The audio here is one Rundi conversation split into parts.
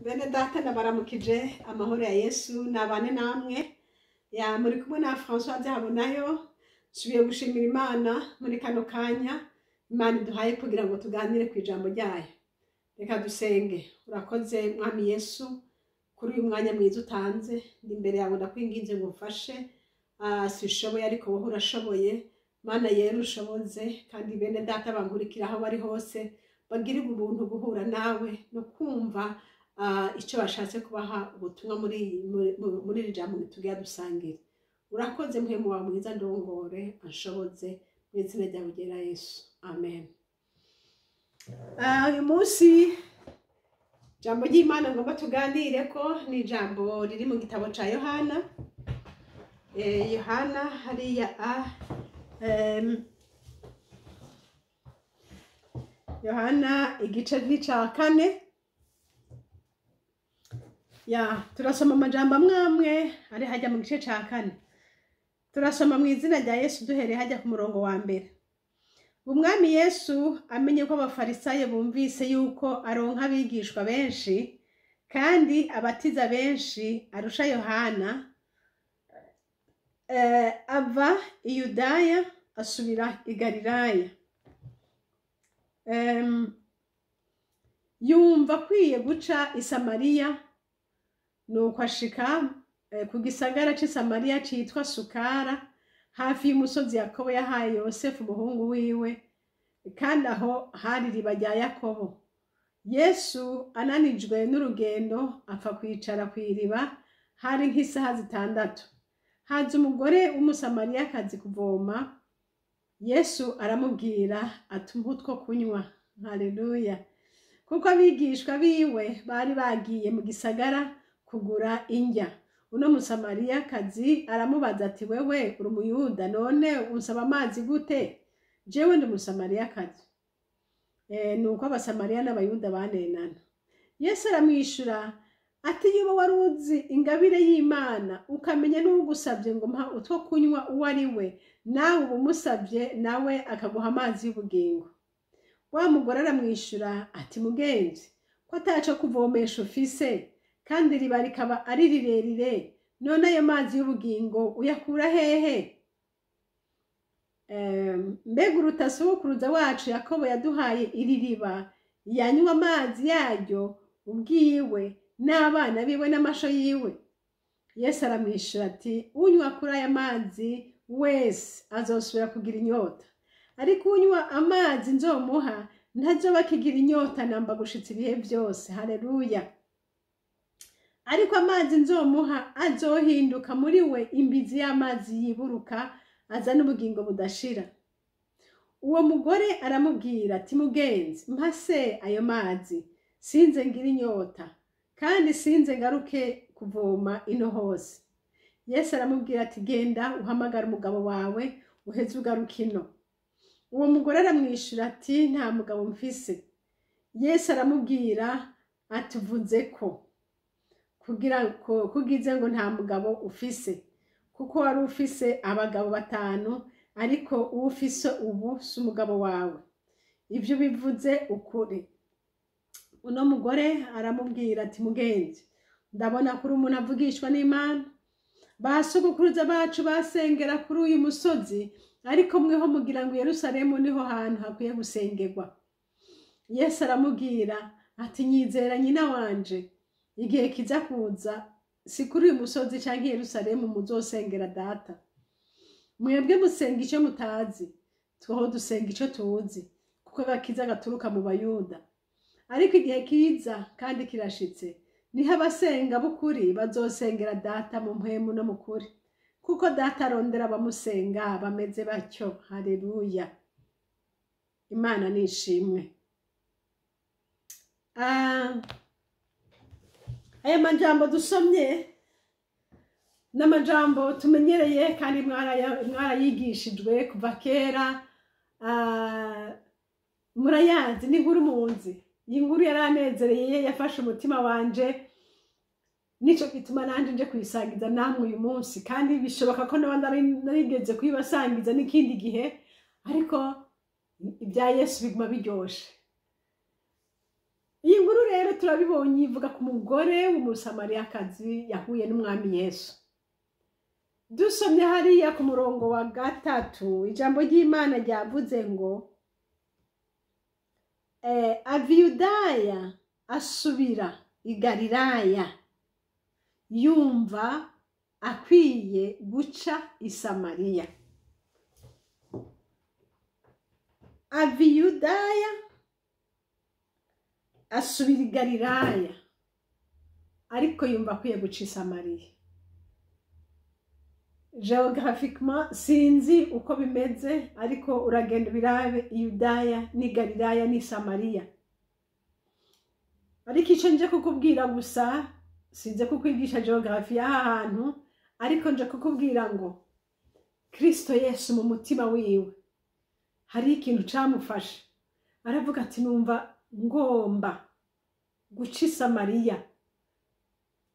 Bene data, ndabaramukije. Amahoro ya Yesu nabane namwe. Ya, muri kumwe na François Nzihabonayo. Nsubiye gushimira Imana muri kano kanya Imana iduhaye kugira ngo tuganire ku ijambo ryayo. Reka dusenge. Urakoze, Mwami Yesu, kuri uyu mwanya mwiza utanze. Ndi imbere yawe, ndakwinginze ngo umfashe. Sishoboye, ariko wowe urashoboye. Mana yera, ushoboze kandi bene data bankurikira aho bari hose bagirirwe ubuntu guhura nawe no kumva icyo bashatse kubaha ubutumwa muri iri jambo tugiye dusangira. Urakoze, Mpwemu wawe mwiza ndongore, anshoboze, mu izina ryawe ryera Yesu, amen. Uyu munsi ijambo ry'Imana ngomba tuganire ko ni ijambo riri mu gitabo ca Yohana. Yohana hariya Yohana igice ni ca kane. Ya, turasoma amajambo amwe amwe ari hajya mu gice ca kane. Turasoma mu izina rya Yesu, duhereye hajya ku murongo wa mbere. Umwami Yesu amenye ko Abafarisayo bumvise yuko aronka abigishwa benshi kandi abatiza benshi arusha Yohana, ava i Yudaya asubira i Galilaya. Yumva akwiye guca i Samariya. Nuko ashika ku gisagara c'i Samariya citwa Sukara, hafi y'umusozi Yakobo yahaye Yosefu umuhungu wiwe, kandi aho hari iriba rya Yakobo. Yesu ananijwe n'urugendo apfa kwicara ku iriba. Hari nk'isaha 6. Haza umugore w'Umusamariyakazi kuvoma. Yesu aramubwira ati: "Umpa utwo kunywa." Haleluya! Kuko abigishwa biwe bari bagiye mu gisagara kugura indya. Uno Musamariyakazi aramubaza ati: "Wewe uri Umuyuda, none unsaba amazi gute? Jewe ndi Umusamariyakazi." Nuko Abasamariya n'Abayuda banenana. Yesu aramwishura ati: "Yuba wari uzi ingabire y'Imana, ukamenya n'uwugusabye ngo mpa utwo kunywa uwo ari we, nawe uba umusabye, nawe akaguha amazi y'ubugingo." Wa mugore aramwishura ati: "Mugenzi, ko ataco kuvomesha ufise, kandi iriba rikaba ari rirerire, none ayo mazi y'ubugingo uyakura hehe? Mbega uruta sogokuruza wacu Yakobo yaduhaye iri riba, yanywa amazi yaryo ubwiwe n'abana biwe n'amasho yiwe?" Yesu aramwishura ati: "Unywa kuri aya mazi wese azosubira kugira inyota, ariko unywa amazi nzomuha ntazoba akigira inyota namba gushitsa ibihe byose." Haleluya! "Ariko amazi nzomuha azohinduka muri we imbizi y'amazi yiburuka azana ubugingo budashira." Uwo mugore aramubwira ati: "Mugenzi, mpa se ayo mazi, sinze ngira inyota kandi sinze ngaruke kuvoma ino hose." Yesu aramubwira ati: "Genda uhamagara umugabo wawe, uheze ugaruke ino." Uwo mugore aramwishyura ati: "Nta mugabo mfise." Yesu aramubwira ati: "Uvuze ko kugira ko kugize ngo nta mugabo ufise, kuko wari ufise abagabo batanu, ariko uwo ufise ubu si umugabo wawe. Ibyo bivuze ukuri." Uno mugore aramubwira ati: "Mugenzi, ndabona kuri umuntu avugishwa n'Imana. Ba sogokuruza bacu basengera kuri uyu musozi, ariko mweho mugira ngo Yerusalemu niho hantu hakwiye gusengerwa." Yesu aramubwira ati: "Nyizera, nyina wanje, igihe kiza kuza si kuri uyu musozi canke Yerusalemu muzosengera Data. Mwebwe musenga icyo mutazi, tweho dusenga icyo tuzi, kuko agakiza gaturuka mu Bayuda. Ariko igihe kiza kandi kirashitse, niho abasenga b'ukuri bazosengera Data mu mpwemu no mu kuri, kuko Data arondera abamusenga bameze batyo." Haleluya! Imana nishimwe. Aya majambo dusomye n'amajambo tumenyereye kandi mwarayigishijwe kuva kera. Murayazi, ni inkuru munzi. Iyi nkuru yaranezereye, yafashe umutima wanje, nico gituma nanje nje kuyisangiza namwe uyu munsi. Kandi bishoboka ko naba narigeze kuyibasangiza n'ikindi gihe, ariko ibya Yesu biguma biryoshe. Iyi nkuru rero turabibonye ivuga ku mugore w'Umusamariyakazi yahuye n'Umwami Yesu. Dusomye hariya ku murongo wa 3, ijambo ry'Imana ryavuze ngo ava i Yudaya asubira i Galilaya, yumva akwiye guca i Samariya. Ava i Yudaya asubira i Galilaya, ariko yumva akwiye guca i Samariya. Geographiquement sinzi uko bimeze, ariko uragenda ubirabe, Yudaya ni Galilaya ni Samariya. Ariko ico nje kukubwira gusa, sinze kukwigisha geography y'aha hantu, ariko nje kukubwira ngo Kristo Yesu mu mutima wiwe hari ikintu camufashe, aravuga ati numva ngomba guca i Samariya.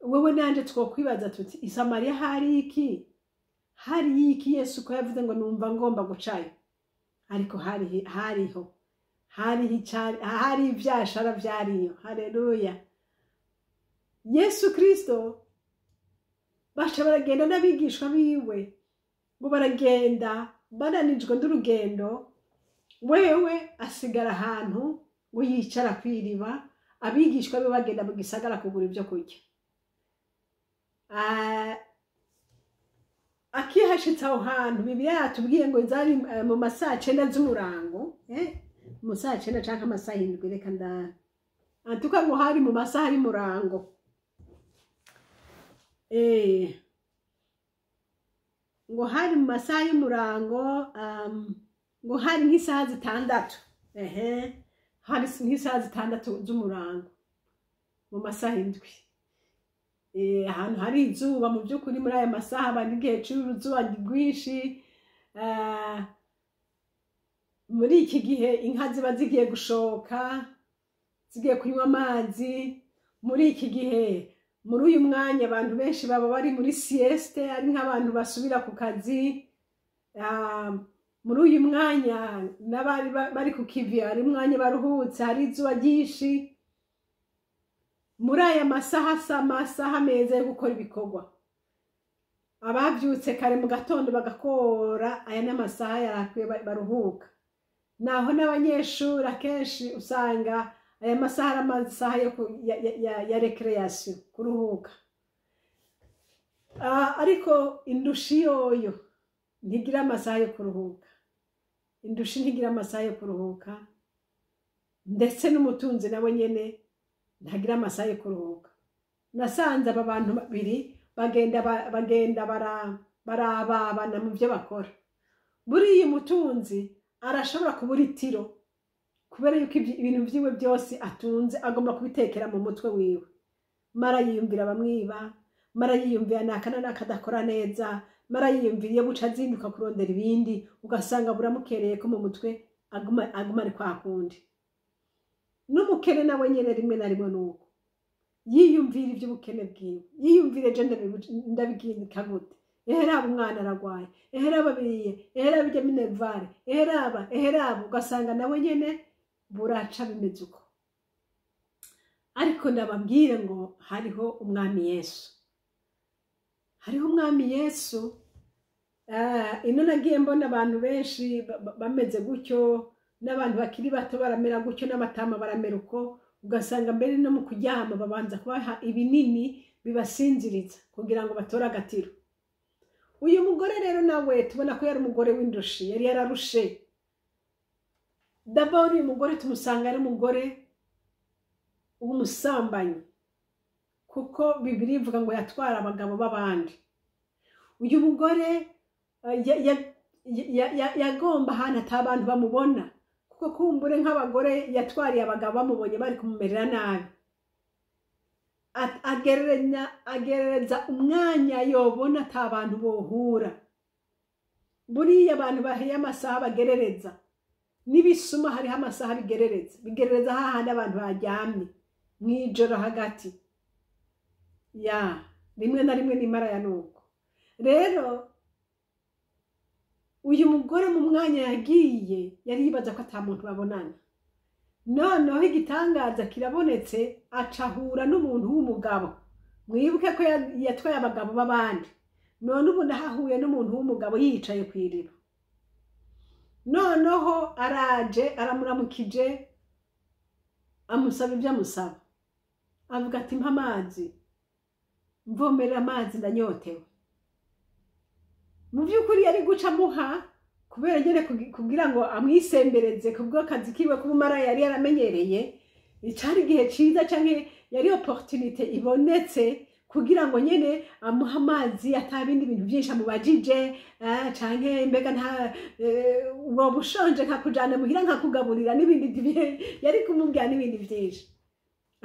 Wewe nanje twokwibaza tuti i Samariya hari iki? Hari iki Yesu ko yavuze ngo numva ngomba gucayo? Ariko hariho hari ivyashara vyariyo. Haleluya. Yesu Kristo baca baragenda n'abigishwa biwe, ngo baragenda bananijwe n'urugendo, wewe asigara ahantu ngo yicara kw'iriba, abigishwa be bagenda mu gisagara kugura ibyo kurya. Akihashitse aho hantu, Bibiliya yatubwiye ngo zari mu masaha 9 z'umurango, mu masaha 9 canke amasaha 7, reka ndabe, antuka ngo hari mu masaha y'umurango. Ngo hari mu masaha y'umurango, ngo hari nk'isaha 6, hari nk'isaha 6 z'umurango, mu masaha 7. Ahantu hari izuba mu by'ukuri muri aya masaha bari igihe cy'uruzuba rwinshi. Muri iki gihe inka ziba zigiye gushoka, zigiye kunywa amazi. Muri iki gihe, muri uyu mwanya, abantu benshi baba bari muri sieste, ari nk'abantu basubira ku kazi. Muri uyu mwanya n'abari bari ku kivi, hari umwanya baruhutse, hari izuba ryinshi. Muri aya masaha asa amasaha meza yo gukora ibikorwa. Abavyutse kare mu gatondo bagakora, aya n'amasaha yarakwiye baruhuka. Naho n'abanyeshuri akenshi usanga aya masaha ari amasaha ya récréation, kuruhuka. Ariko indushi yoyo ntigira amasaha yo kuruhuka. Indushi ntigira amasaha yo kuruhuka, ndetse n'umutunzi nawe nyene ntagira amasaha yo kuruhuka. Nasanze aba bantu babiri bagenda barababana mu byo bakora. Buriya umutunzi arashobora kubura itiro, kubera yuko ibintu vyiwe byose atunze agomba kubitekera mu mutwe wiwe. Mara yiyumvira bamwiba, mara yiyumvira naka na naka adakora neza, mara yiyumvira iyo buca azinduka kurondera ibindi, ugasanga buramukereye ko mu mutwe aguma ari kwa kundi. N'umukene nawe nyene rimwe na rimwe nuko yiyumvira ivy'ubukene bwiwe, yiyumvira ejo ndabigindika gute, eheraba umwana aragwaye, eheraba biriye, eheraba irya minerval, eheraba, ugasanga nawe nyene buraca bimeze uko. Ariko ndababwire ngo hariho Umwami Yesu, hariho Umwami Yesu. Ino nagiye mbona abantu benshi bameze gutyo, n'abantu bakiri bato baramera gutyo, n'abatama baramera uko, ugasanga mbere no mu kuryama babanza kubaha ibinini bibasinziriza kugira ngo batore agatiro. Uyu mugore rero nawe tubona ko yari umugore w'indushi, yari yararushe. D'abord uyu mugore tumusanga ari umugore w'umusambanyi, kuko Bibiliya ivuga ngo yatwara abagabo b'abandi. Uyu mugore yagomba ahantu ata bantu bamubona, kuko kumbure nk'abagore yatwariye abagabo bamubonye bari kumumerera nabi. Agerereza umwanya yobona ata bantu bohura. Buriya abantu bahiye amasaha bagerereza, n'ibisuma hariho amasaha bigerereza, bigerereza hahandi abantu baryamye mw'ijoro hagati ya rimwe na rimwe n'imara ya nuko. Rero uyu mugore mu mwanya yagiye yari yibaza ko ata muntu babonana. Noneho igitangaza kirabonetse, acahura n'umuntu w'umugabo. Mwibuke ko yatwaye abagabo b'abandi, none ubu ndahahuye n'umuntu w'umugabo yicaye ku iriba. Noneho araje, aramuramukije, amusaba ibyo amusaba, avuga ati: "Mpa amazi, mvomerera amazi, ndanyotewe." Mu by'ukuri yari guca amuha kubera nyine kugira ngo amwisembereze kubw'akazi kiwe k'ubumara yari yaramenyereye. Cari igihe ciza canke yari opportunité ibonetse kugira ngo nyene amuhe amazi ata bindi bintu byinshi amubajije, canke mbega nta woba ushonje nkakujana muhira nkakugaburira n'ibindi yari kumubwira n'ibindi byinshi.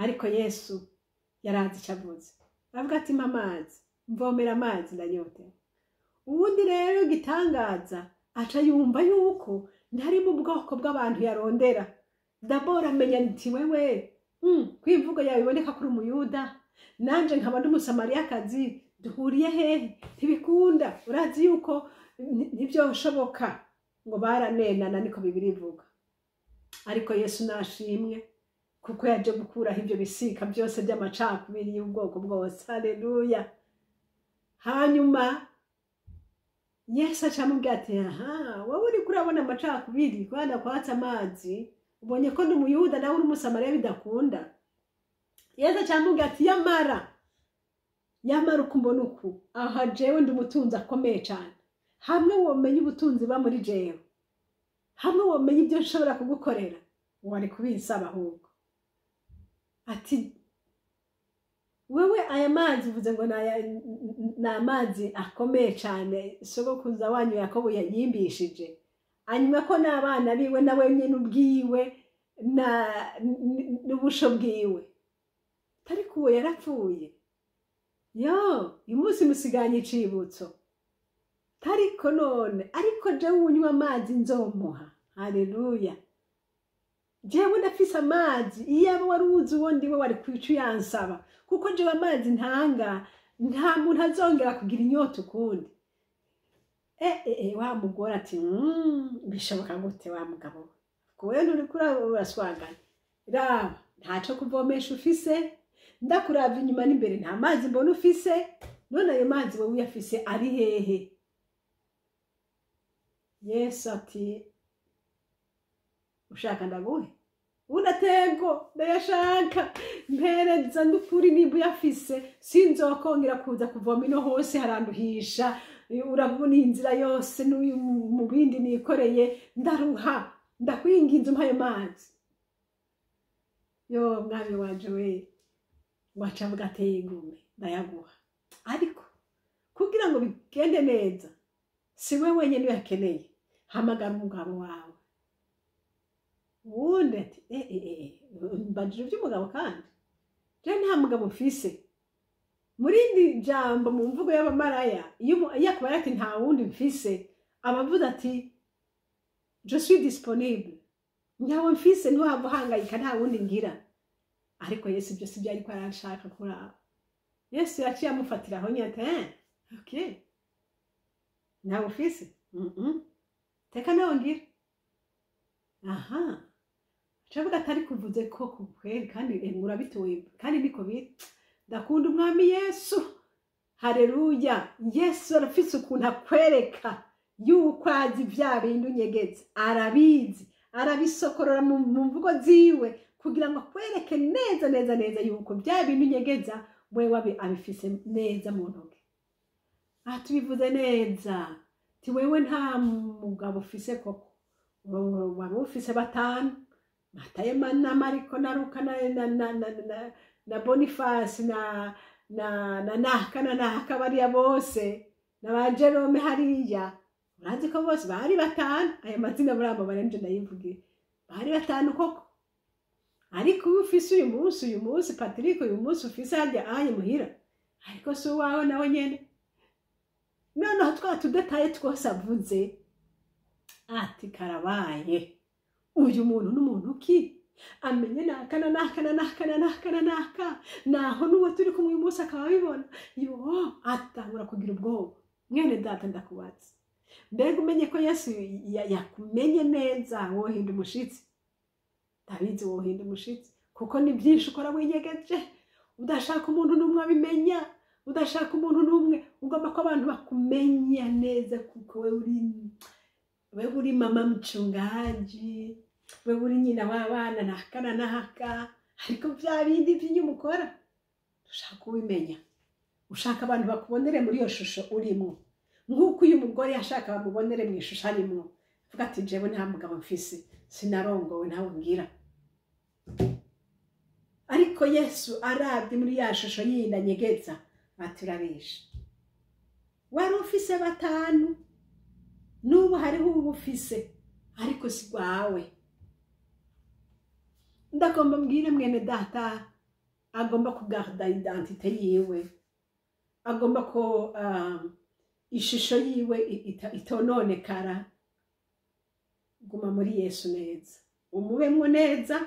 Ariko Yesu yarazi icyo avuze, aravuga ati: "Mpa amazi, mvomera amazi, ndanyotewe." Ubundi rero igitangaza, aca yumva yuko ntari mu bwoko bw'abantu yarondera. D'abord amenya nti: "Wewe ko imvugo yawe iboneka kuri umuyuda, nanje nkaba ndi umusamariyakazi, duhuriye hehe? Ntibikunda, urazi yuko ntibyoshoboka." Ngo baranenana, niko Bibiri ivuga. Ariko Yesu nashimwe, kuko yaje gukuraho ibyo bisika byose by'amacakubiri y'ubwoko bwose. Haleluya! Hanyuma Yesu aca amubwira ati: "Aha wowe uriko urabona amacakubiri kubera kwatsa amazi, ubonye ko ndi umuyuda nawe uri umusamariya, bidakunda." Yesu aca amubwira ati: "Yamara yamara uko umbona uku, aha jewe ndi umutunzi akomeye cyane. Hamwe womenya ubutunzi buba muri jewe, hamwe womenya ibyo nshobora kugukorera, wari kubinsaba ahubwo." Ati: "Wewe aya mazi uvuze ngo ni amazi akomeye cyane sogokuruza wanyu Yakobo yayimbishije, hanyuma ko n'abana biwe nawe nyine ubwiwe n'ubusho bwiwe, ariko uwo yarapfuye. Yo uyu munsi musiganye icibutso, ariko none ariko jewe unywa amazi nzomuha." Haleluya! Jewe ndafise amazi, iyaba wari uzi uwo ndiwe wari kwica uyansaba, kuko jewe amazi ntanga nta muntu azongera kugira inyota ukundi. Wa mugore ati: "Bishoboka gute wa mugabo we? Wewe nturiko uraswagana, raba ntaco kuvomesha ufise, ndakuravye inyuma n'imbere nta mazi mbona ufise. None ayo mazi wowe uyafise ari hehe?" Yesu ati: "Ushaka ndaguhe?" Unatego ndayashaka, mpereza ndukuri, nimba uyafise sinzokongera kuza kuvoma ino hose, haranduhisha, urabona inzira yose n'uyu mu bindi nikoreye, ndaruha, ndakwinginze umpa ayo mazi. Yo mwami wanje we! Waca avuga ateye igume: "Ndayaguha, ariko kugira ngo bigende neza si we wenyine uyakeneye, hamagara umugabo wawe." Uwundi ati: "Eh, eh, eh, mbajije iby'umugabo kandi je nta mugabo mfise." Muri iri jambo, mu mvugo y'abamaraya, iyo akubaye ati "nta wundi mfise", aba avuze ati "je suis disponible, ntawe mfise, ntiwaba uhangayika, nta wundi ngira." Ariko Yesu ibyo si byo ariko arashaka kuraba. Yesu yaciye amufatira aho nyine ati: "Eh, okay, ntawe ufise? Teka nawe ngira aha." Acavuga ati: "Ariko uvuze ko kweri kandi murabitoye kandi niko biri." Ndakunda umwami Yesu. Hareruya! Yesu arafise ukuntu akwereka yuko azi bya bindi unyegetse, arabizi, arabisokorora mu mvugo ziwe kugira ngo akwereke neza neza neza yuko bya bintu unyegeza wewe abifise neza mu ntoke. Aha tubivuze neza ti wewe nta mugabo ufise koko, waba ufise batanu, Matayo na Mariko na Luka na Bonifasi na naka na naka, bariya bose na ba Jerome hariya, urazi ko bose bari batanu. Aya mazina muri abo barenje ndayivuge, bari batanu koko. Ariko uyu ufise uyu munsi Patrick, uyu munsi ufise harya anye muhira, ariko si uwawe nawe nyene. Noneho twa tudetaye twose avuze, ati: "Karabaye, uyu muntu n'umuntu ki amenye naka na naka na naka na naka na naka, naho n'uwo turi kumwe uyu munsi akaba abibona?" Yo atangura kugira ubwoba. Mwene data, ndakubatse, mbega umenye ko Yesu yakumenye neza, wohinda umushitsi? Ndabizi wohinda umushitsi, kuko ni byinshi ukora winyegeje, udashaka umuntu n'umwe abimenya, udashaka umuntu n'umwe, ugomba ko abantu bakumenya neza, kuko wewe uri mama mchungaji, wewe uri nyina w'abana naka na naka. Ariko bya bindi by'inyuma ukora ushaka kubimenya, ushaka abantu bakubonere muri iyo shusho urimo, nk'uko uyu mugore yashaka bamubonere mu ishusho arimo, avuga ati: "Jewe nta mugabo mfise, sinarongowe, ntawe ngira." Ariko Yesu arabye muri ya shusho yindi anyegeza, ati: "Urabesha, wari ufise batanu, n'ubu hariho ubu ufise, ariko si rwawe." Ndagomba mbwire mwene data agomba kugarda identité yiwe, agomba ko ishusho yiwe itononekara: guma muri Yesu neza, umubemwo neza.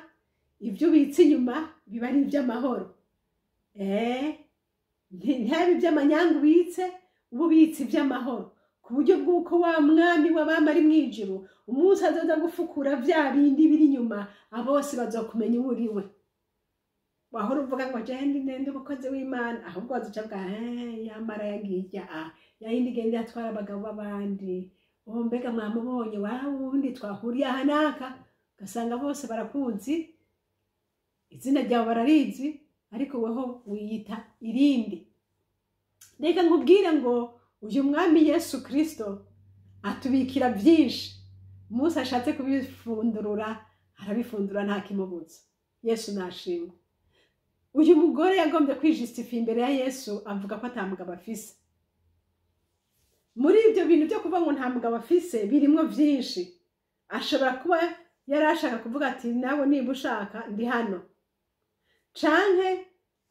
Ibyo ubitse inyuma biba ari iby'amahoro, ntihabe iby'amanyanga ubitse, uba ubitse iby'amahoro, ku buryo bw'uko wa mwami w'abami ari mu ijuru, umunsi azoza gufukura bya bindi biri inyuma, bose bazokumenya uwo uri we. Wahora uvuga ngo jewe nende umukozi w'Imana, ahubwo wazoca bwa yamara yagiye yayindi igenda yatwara abagabo b'abandi. Uwo mbega mwamubonye wa wundi twahuriye aha n'aka? Ugasanga bose barakuzi, izina ryawe bararizi, ariko weho wiyita irindi. Reka nkubwire ngo uyu mwami Yesu Kirisito atubikira byinshi. Umunsi ashatse kubifundurura, arabifundura, nta kimubuza. Yesu nashimwe. Uyu mugore yagombye kwijustifia imbere ya Yesu, avuga ko ata mugabo afise. Muri ibyo bintu byo kuvuga ngo nta mugabo afise birimwo byinshi. Ashobora kuba yari ashaka kuvuga ati: "Nawe niba ushaka ndi hano." Canke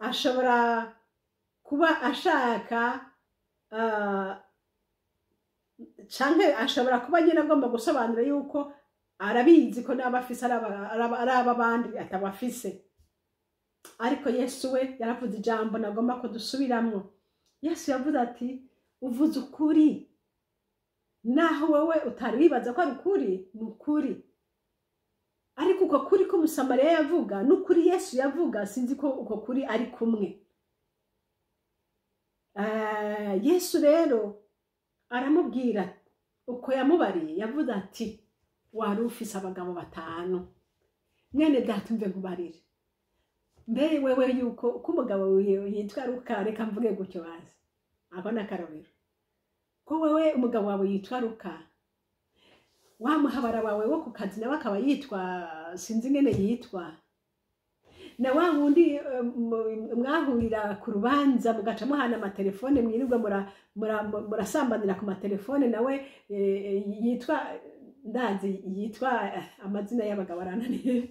ashobora kuba ashaka canke ashobora kuba nyine agomba gusobanura yuko arabizi ko n'aba afise ari ab'abandi, atabafise. Ariko Yesu we yaravuze ijambo nagomba ko dusubiramwo. Yesu yavuze ati: "Uvuze ukuri, naho wowe utari wibaza ko ari ukuri, ni ukuri." Ariko uko kuri ko Umusamariya yavuga n'ukuri Yesu yavuga, sinzi ko uko kuri ari kumwe. Yesu rero aramubwira uko yamubariye, yavuze ati: "Wari ufise abagabo batanu." Mwene data, umve nkubarire, mbe wewe yuko uko umugabo yitwa Ruka, reka mvuge gutyo bazi ako ni akarorero, ko wewe umugabo wawe yitwa Ruka, wa muhabara wawe wo ku kazi nawe akaba yitwa sinzi ingene yitwa, na wa wundi mwahurira ku rubanza mugaca muhana amatelefone, mwirirwa murasambanira ku matelefone, nawe yitwa, ndazi yitwa, amazina y'abagabo arananiye,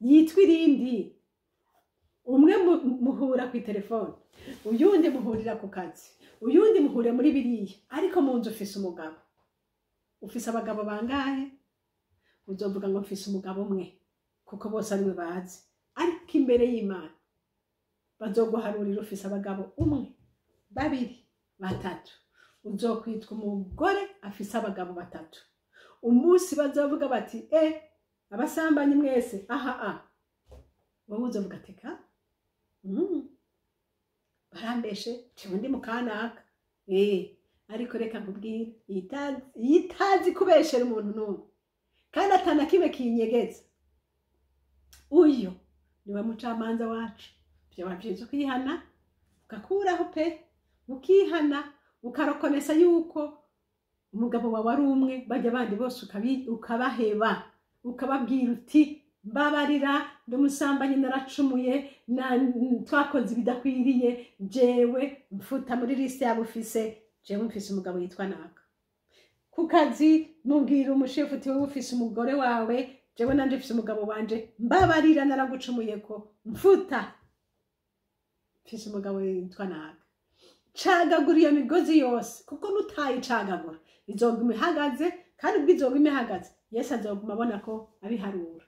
yitwa irindi. Umwe muhura ku telefone, uyundi muhurira ku kazi, uyundi muhurira muri biriya, ariko mu nzu ufise umugabo. Ufise abagabo bangahe? Uzovuga ngo mfise umugabo umwe, kuko bose ariwe bazi. Ariko imbere y'Imana bazoguharurira ufise abagabo umwe, babiri, batatu. Uzokwitwa umugore afise abagabo batatu. Umunsi bazovuga bati: "E, abasambanyi mwese aha a", wowe uzovuga ati: "Ka barambeshe, jewe ndi mukanaka." Ariko reka nkubwire, iyo itazi kubeshera umuntu n'umwe kandi atana kimwe kinyegeza, uyu niwe mucamanza wacu. Vyoba vyiza ukihana, ugakuraho pe, ukihana, ukareconnaissa yuko umugabo wawe ari umwe, bajya abandi bose ukabaheba, ukababwira uti: "Mbabarira, ndi umusambanyi, naracumuye, twakoze ibidakwiriye, jewe mfuta muri liste yabo ufise, jewe mfise umugabo yitwa naka." Ku kazi mubwira umushefu uti: "Wowe ufise umugore wawe, jewe nanje mfise umugabo wanje, mbabarira, naragucumuye, ko mfuta, mfise umugabo yitwa naka." Cagagura iyo migozi yose, kuko nutayicagagura izoguma ihagaze, kandi ubwo izoguma ihagaze, Yesu azoguma abona ko abiharura.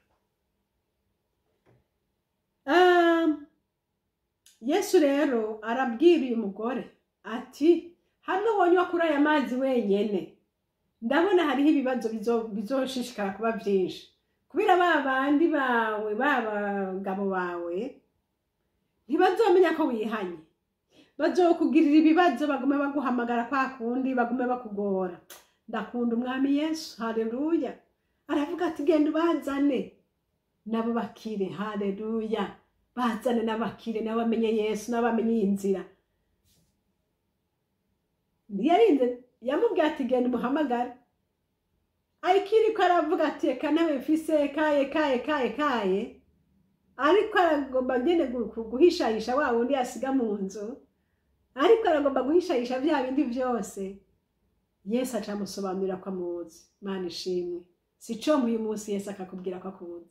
Yesu rero arabwira uyu mugore ati: "Hamwe wonywa kuri aya mazi wenyene, ndabona hariho ibibazo bizoshishikara kuba byinshi." Kubera ba bandi bawe, ba bagabo bawe, ntibazomenya ko wihanye. Bazokugirira ibibazo, bagume baguhamagara kwa kundi, bagume bakugora. Ndakunda Umwami Yesu, haleluya. Aravuga ati genda ubazane nabo bakire, haleluya. Bazane n'abakire, nabo bamenye Yesu, nabo bamenye iyi nzira. Ntiyarinze yamubwiye ati genda umuhamagare, ariko iriko aravuga ati eka nawe mfise kaye kaye kaye kaye, ariko aragomba nyene guhishahisha wa wundi yasiga mu nzu, ariko aragomba guhishahisha vya bindi vyose. Yesu aca amusobanurira ko amuzi. Mana ishimwe. Si co uyu munsi Yesu akakubwira ko akuzi?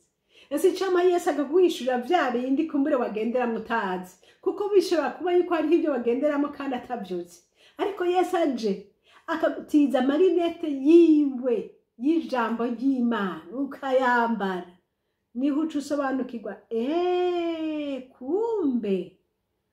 Ese icampa Yesu akaguhishurira vya bindi kumbure wagenderamwo utazi? Kuko bishobora kuba yuko hariho ibyo wagenderamo kandi atavyuzi, ariko Yesu aje akagutiza amarinete yiwe y'ijambo ry'Imana, ukayambara, niho uca usobanukirwa, kumbe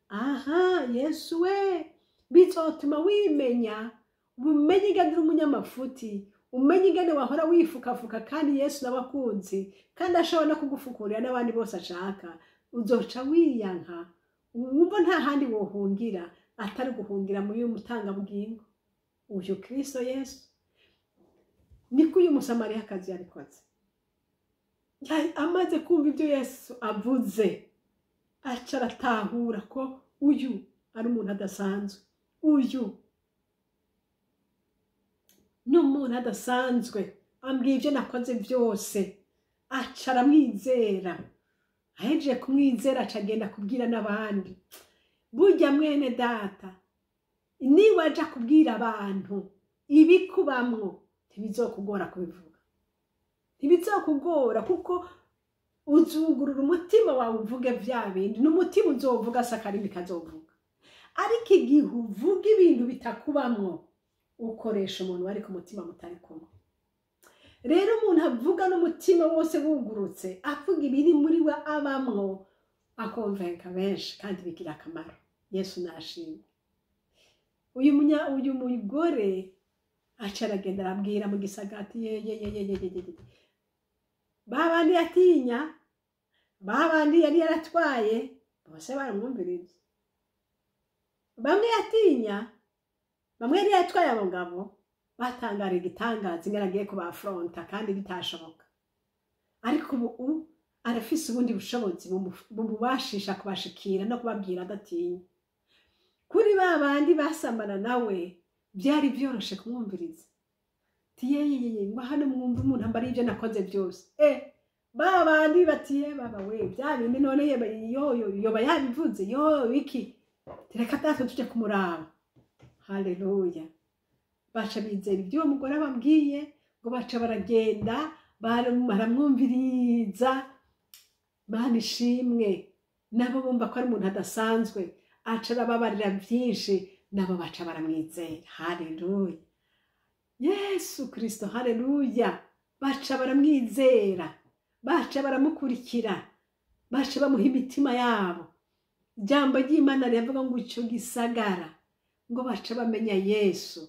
aha Yesu we. Bizotuma wimenya, umenye ingene uri umunyamafuti, umenye ingene wahora wifukafuka, kandi Yesu nawe akuzi, kandi ashobora no kugufukurira n'abandi bose ashaka. Uzoca wiyanka, wumva nta handi wohungira atari guhungira muri uyu mutangabugingo, uyu Kristo Yesu. Niko uyu Musamariyakazi yabikoze. Amaze kumva ibyo Yesu avuze, aca aratahura ko uyu ari umuntu adasanzwe, uyu ni umuntu adasanzwe, ambwiye ibyo nakoze byose. Aca aramwizera. Ahejeje kumwizera, aca agenda kubwira n'abandi. Burya mwene data, niwaja kubwira abantu ibikubamwo, ntibizokugora kubivuga, ntibizokugora, kuko uzugurura umutima wawe uvuge vya bindi, n'umutima uzovuga, si akarimi kazovuga. Ariko igihe uvuga ibintu bitakubamwo, ukoresha umuntu ariko umutima mutari kumwe. Rero umuntu avuga n'umutima wose wugurutse, avuga ibiri muri we abamwo, akonvenka benshi kandi bigira akamaro. Yesu nashimwe. Uyu mugore aca aragenda arabwira mu gisagati, ye ye ye ye ye ye ye. Babandi yatinya, babandi yari yaratwaye, bose baramwumviriza. Bamwe yatinya, bamwe yari yatwaye, abo ngabo batangara igitangaza ingene agiye kubafronta kandi bitashoboka. Ariko ubu arafise ubundi bushobozi bumubashisha kubashikira no kubabwira adatinya. Kuri ba bandi basambana nawe byari byoroshe kumwumviriza. Tiyeyeyeye, ngo hano mwumva umuntu ambara ibyo nakoze byose. Ba bandi batiye baba we, bya bindi none yo yoba yabivuze yo iki, reka natwe tujye kumuraba. Haleluya. Baca bizera ibyo uwo mugore ababwiye, ngo baca baragenda baramwumviriza. Mana ishimwe. Nabo bumva ko ari umuntu adasanzwe, aca arababarira byinshi, nabo baca baramwizera. Haleluya. Yesu Kristo, haleluya. Baca baramwizera, baca baramukurikira, baca bamuha imitima yabo. Ijambo ry'Imana riravuga ngo icyo gisagara ngo baca bamenya Yesu.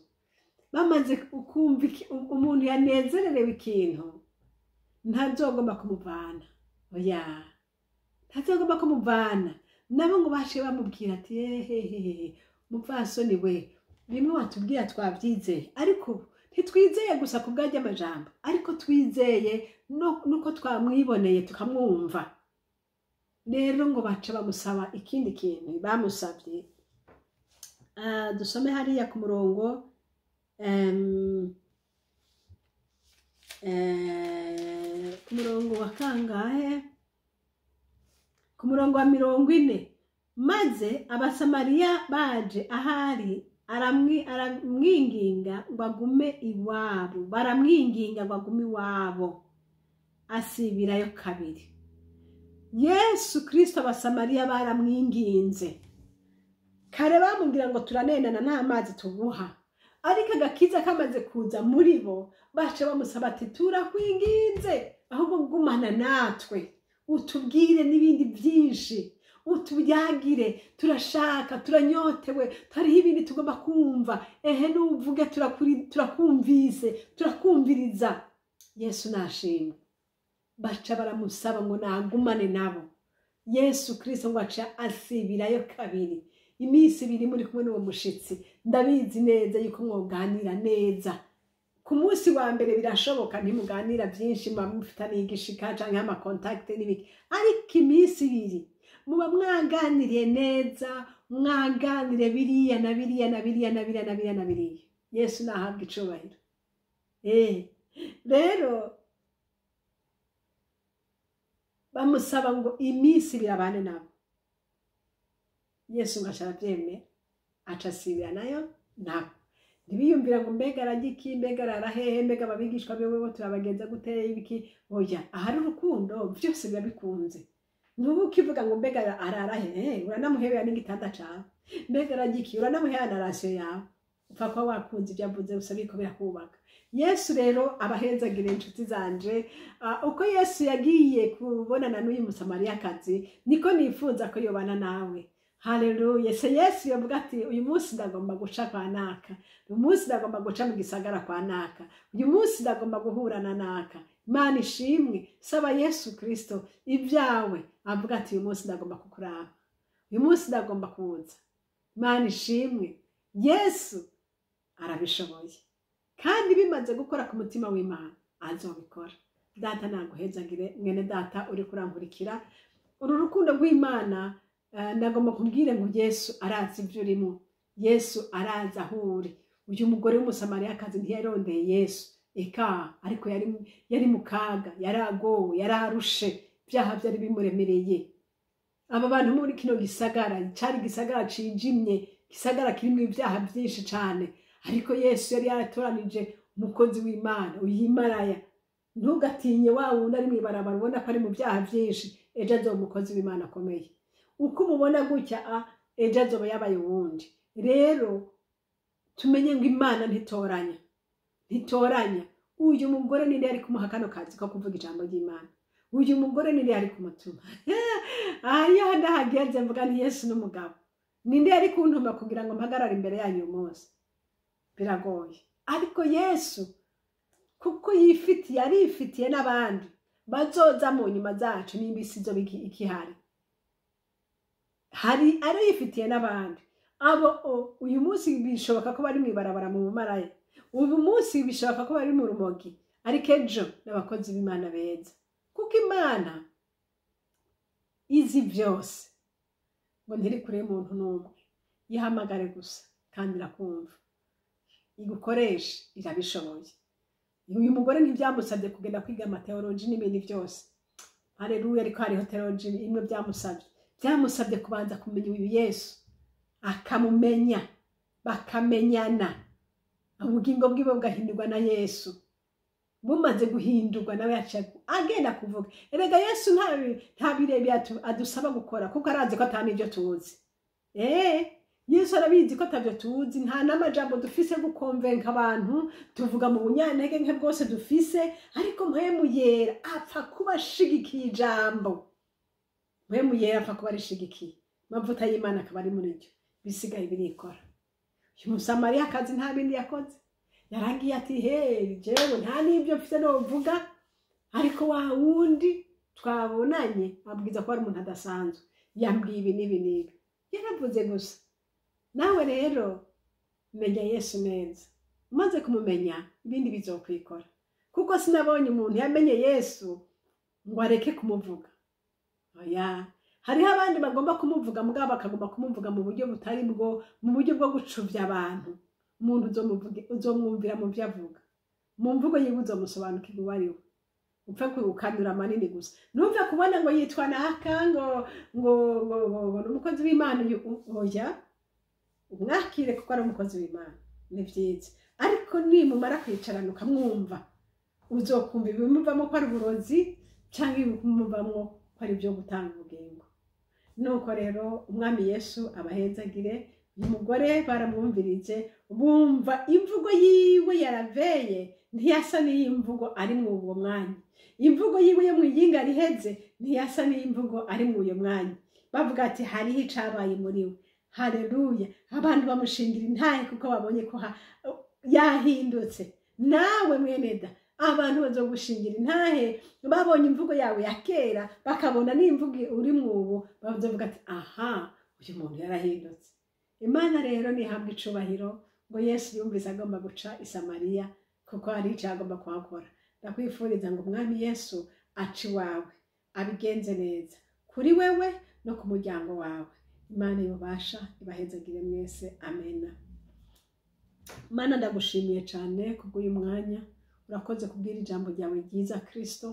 Bamaze kumva umuntu yanezererewe ikintu, ntazogomba kumuvana, oya, ntazogomba kumuvana. Nabo ngo baciye bamubwira ati hehehehe, mupfasoni we, bimwe watubwira twabyizeye, ariko ntitwizeye gusa ku bwajya amajambo, ariko twizeye nuko twamwiboneye tukamwumva. Rero ngo baca bamusaba ikindi kintu. Bamusabye, dusome hariya ku murongo ku murongo wa kangahe? Ku murongo wa 40. Maze Abasamariya baje ahari, aramwinginga ngo agume iwabo, baramwinginga ngo agume iwabo, asibirayo kabiri. Yesu Kristo, Abasamariya baramwinginze. Kare bamubwira ngo turanenana, nta mazi tuguha, ariko agakiza kamaze kuza muri bo, baca bamusaba ati turakwinginze, ahubwo gumana natwe, utubwire n'ibindi byinshi, utubyagire, turashaka, turanyotewe, hariho ibindi tugomba kumva. Ehe, nuvuge, turakumvise, turakumviriza. Yesu nashimwe. Baca baramusaba ngo nagumane nabo. Yesu Kristo ngo aca asibirayo kabiri. Iminsi ibiri muri kumwe n'uwo mushitsi, ndabizi neza yuko mwoganira neza. Ku munsi wa mbere birashoboka ntimuganira byinshi, muba mufitaniye igishika canke amakontakite n'ibiki, ariko iminsi ibiri muba mwaganiriye neza, mwaganire biriya na biriya na biriya na biriya na biriya na biriya. Yesu nahabwa icubahiro. Rero bamusaba ngo iminsi ibiri abane nabo. Yesu ngo aca aravyemera, aca asibira nayo nabo. Ntibiyumvira ngo mbega ararya iki, mbega arara hehe, mbega ababigishwa biwe bo turabagenza gute ibiki. Oya, ahari urukundo vyose biba bikunze. Ntuba ukivuga ngo mbega arara hehe, uranamuhebera n'igitanda cawe, mbega ararya iki, uranamuhebera na rasiyo yawe. Upfa kuba wakunze ibyo avuze gusa, biriko birakubaka. Yesu rero abahezagire inshuti zanje. Uko Yesu yagiye kubonana n'uyu Musamariyakazi, niko nifuza ko yobana nawe. Haleluya. Se Yesu yavuga ati uyu munsi ndagomba guca kwa naka, uyu munsi ndagomba guca mu gisagara kwa naka, uyu munsi ndagomba guhura na naka. Imana ishimwe. Saba Yesu Kristo ibyawe, avuga ati uyu munsi ndagomba kukuraba, uyu munsi ndagomba kuza. Imana ishimwe. Yesu arabishoboye, kandi bimaze gukora ku mutima w'Imana azobikora. Data naguhezagire mwene data uri kurankurikira. Uru rukundo rw'Imana, ndagomba kubwire ngo Yesu arazi ibyo urimo, Yesu arazi aho uri. Uyu mugore w'Umusamariyakazi ntiyarondeye Yesu eka, ariko yari mu kaga, yaragowe, yararushe, ibyaha byari bimuremereye. Aba bantu muri kino gisagara cari gisagara cijimye, gisagara kirimo ibyaha byinshi cane, ariko Yesu yari yaratoranije umukozi w'Imana uyimaraya. Ntugatinye wa wundi ari mw'ibarabara ubona ko ari mu byaha byinshi, ejo azoba umukozi w'Imana akomeye. Uko umubona gutya, ejo azoba yabaye uwundi. Rero tumenye ngo Imana ntitoranya, ntitoranya. Uyu mugore ninde yari kumuha kano kazi ko kuvuga ijambo ry'Imana? Uyu mugore ninde yari kumutuma? Aha ndahageze mvuga nti Yesu n'umugabo. Ninde yari kuntuma kugira ngo mpagarare imbere yanyu uyu munsi? Biragoye. Ariko Yesu kuko yifitiye, arifitiye n'abandi bazoza mu nyuma zacu, nimba isi izoba ikihari. Hari arifitiye n'abandi. Abo uyu munsi bishoboka ko bari mw'ibarabara mu bumaraya, uyu munsi bishoboka ko bari mu rumogi, ariko ejo n'abakozi b'Imana beza. Kuko Imana izi byose, ngo ntiri kure y'umuntu n'umwe. Yihamagare gusa kandi irakumva, igukoreshe, irabishoboye. Uyu mugore ntibyamusabye kugenda kwiga amateoloji n'ibindi byose. Haleluya. Ariko hariho teoloji imwe byamusabye, byamusabye kubanza kumenya uyu Yesu, akamumenya, bakamenyana, ubugingo bwiwe bugahindurwa na Yesu. Bumaze guhindurwa nawe yaciye agenda kuvuga. Erega Yesu nta birebire adusaba gukora, kuko arazi ko ata n'ibyo tuzi. Yesu arabizi ko atabyo tuzi, nta n'amajambo dufise gukonvenka abantu, tuvuga mu bunyantege nke bwose dufise, ariko Mpwemu Yera apfa kuba ashigikiye ijambo. Mpwemu Yera apfa kuba arishigikiye, amavuta y'Imana akaba ari muri ryo, bisigaye birikora. Uyu Musamariyakazi nta bindi yakoze, yaragiye ati he, jewe nta n'ibyo mfise novuga, ariko wa wundi twabonanye abwiza ko ari umuntu adasanzwe, yambwiye ibi n'ibi n'ibi. Yaravuze gusa. Nawe rero menya Yesu neza, umaze kumumenya ibindi bizokwikora. Kuko sinabonye umuntu yamenye Yesu ngo areke kumuvuga. Oya, hariho abandi bagomba kumuvuga, mugabo bakagomba kumuvuga mu buryo butari bwo, mu buryo bwo gucuvya abantu. Umuntu uzomwumvira mu byo avuga, mu mvugo yiwe uzomusobanukirwa uwo ari we. Upfe kukanura manini gusa, ntumve kubona ngo yitwa naka, ngo ngo ngo ngo ni umukozi w'Imana uyu. Oya, umwakire kuko ari umukozi w'Imana, ni vyiza. Ariko nimumara kwicarana ukamwumva, uzokumva ibimuvamo ko ari uburozi canke ibimuvamwo ko ari ibyo gutanga ubugingo. Nuko rero Umwami Yesu abahezagire. Uyu mugore baramwumvirije, bumva imvugo yiwe yaraveye, ntiyasa n'iy'imvugo ari mu uwo mwanya. Imvugo yiwe yo mw'iyinga riheze ntiyasa n'iy'imvugo ari mu uyo mwanya. Bavuga ati hariho icabaye muri we. Haleluya. Abantu bamushingira intahe kuko babonye ko yahindutse. Nawe mwene da, Abantu bazogushingira intahe babonye imvugo yawe ya kera, bakabona n'imvugo uri mwubu, bazovuga ati: "Aha, uyu muntu yarahindutse." Imana rero nihabwa icubahiro. Ngo Yesu yumvise agomba guca i Samariya kuko hari icyo agomba kuhakora. Ndakwifuriza ngo Umwami Yesu ace iwawe, abigenze neza kuri wewe no ku muryango wawe. Imana y'ububasha ibahezagire mwese. Amena. Mana, ndagushimiye cyane kubw'uyu mwanya. Urakoze kubwira ijambo ryawe ryiza, Kirisito.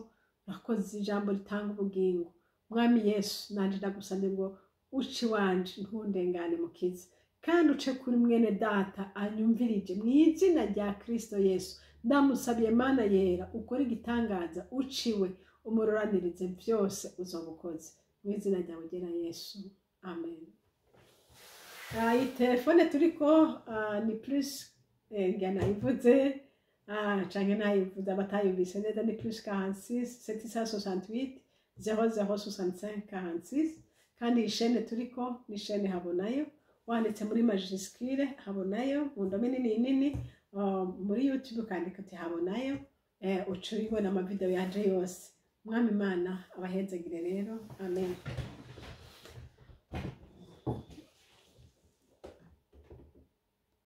Urakoze ijambo ritanga ubugingo. Mwami Yesu, nanjye ndagusabye ngo uce iwanje, ntundengane, mukize, kandi uce kuri mwene data anyumvirije. Mu izina rya Kirisito Yesu ndamusabiye, Mana yera, ukore igitangaza, uciwe umuroranirize byose uzoba ukoze. Mu izina ryawe ryera Yesu, amen. Iyi telefone turiko ni plus, ngira nayivuze canke nayivuze, abatayumvise neza, ni plus 46 768 00 65 46. Kandi iyi chaîne turiko ni chaîne Habonayo. Wanditse muri majuscule Habonayo mu ndome nini nini, muri YouTube ukandika uti Habonayo, uca ubibona amavideo yanje yose. Mwami Imana abahezagire rero. Amen.